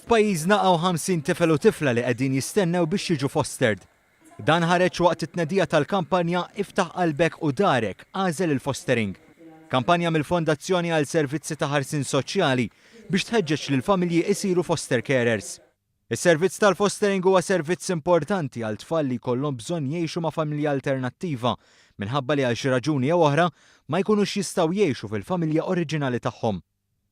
F'pajjiżna hawn 50 tifel u tifla li qegħdin jistennew biex jiġu fostered. Dan ħareġ waqt it-tnedija tal-kampanja Iftaħ Qalbek u Darek, Agħżel il-Fostering. Kampanja mill-Fondazzjoni għal Servizzi ta' Ħarsien Soċjali biex tħeġġeġ lill-familji jsiru foster carers. Is-servizz tal-fostering huwa servizz importanti għal tfal li jkollhom bżonn jgħixu ma' familja alternattiva minħabba li għal xi raġuni jew oħra ma jkunux jistgħu jgħixu fil-familja oriġinali tagħhom.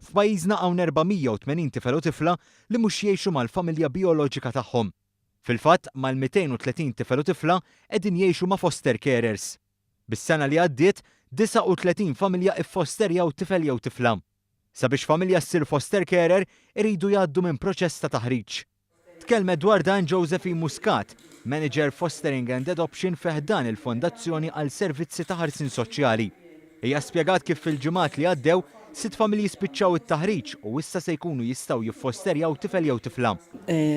F'pajjiżna hawn 480 tifel u tifla li mhux jgħixu mal-familja bijoloġika tagħhom. Fil-fatt, mal-230 tifel u tifla qegħdin jgħixu ma' foster carers. Bis-sena li għaddiet, 39 familja iffosterjaw tifel jew tifla. Sabiex familja ssir foster carer, iridu jgħaddu minn proċess ta' taħriġ. Tkellmet dwar dan Josephine Muscat, Manager Fostering and Adoption fi ħdan il-Fondazzjoni għal Servizzi ta' Ħarsien Soċjali. Hija spjegat kif fil-ġimgħat li għaddew, sitt familji spiċċaw it-taħriġ u issa se jkunu jistgħu jiffosterjaw tifel jew tifla.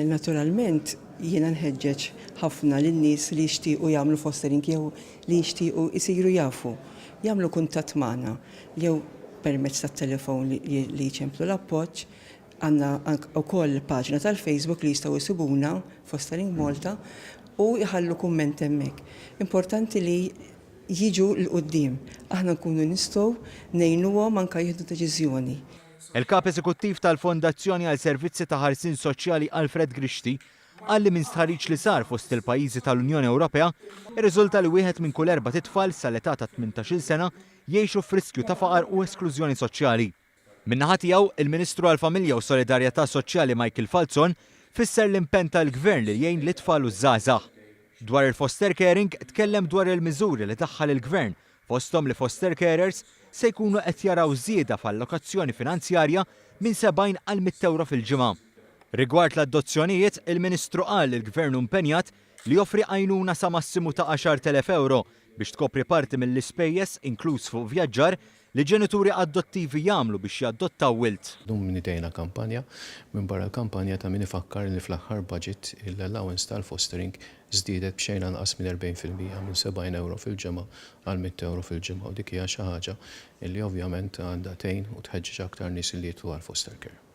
Naturalment jiena nħeġġeġ ħafna lin-nies li jixtiequ jagħmlu fostering jew li jixtiequ jsiru jafu, jagħmlu kuntatt magħna jew permezz tat-telefon li jċemplu l-Appoġġ. Għandna wkoll paġna tal-Facebook li jistgħu jsibuna, Fostering Malta, u jħallu kumment hemmhekk. Importanti li jiġu 'l quddiem. Aħna nkunu nistgħu ngħinuhom anke jieħdu deċiżjoni. Il-Kap Eżekuttiv tal-Fondazzjoni għal Servizzi ta' Ħarsien Soċjali Alfred Grixti qal li minn stħarriġ li sar fost il-pajjiżi tal-Unjoni Ewropea irriżulta li wieħed minn kull erbat itfal sal-età ta' 18-il sena jgħixu f'riskju ta' faqar u esklużjoni soċjali. Min-naħa tiegħu, il-Ministru għall-Familja u Solidarjetà Soċjali Michael Falzon fisser l-impenn tal-Gvern li jgħin lit-tfal u ż-żgħażagħ. Dwar il-foster caring, tkellem dwar il-miżuri li daħħal il-Gvern, fosthom li foster carers se jkunu qed jaraw żieda f'allokazzjoni finanzjarja minn 70 għal 100 ewro fil-ġimgħa. Rigward l-adozzjonijiet, il-Ministru qal li l-Gvern hu mpenjat li joffri għajnuna sa massimu ta' 10,000 ewro biex tkopri parti mill-ispejjeż, inkluż fuq vjaġġar, li ġenituri adottivi jagħmlu biex jadottaw wild. Illum nidejna kampanja, minbarra l-kampanja ta' min ifakkar li fl-aħħar budget l-allowance tal-fostering żdiedet b'xejn anqas minn 40%, minn 70 ewro fil-ġimgħa għal 100 ewro fil-ġimgħa u dik hija xi ħaġa li ovvjament għandha tgħin u tħeġġeġ aktar nies li jidħlu għall-foster care.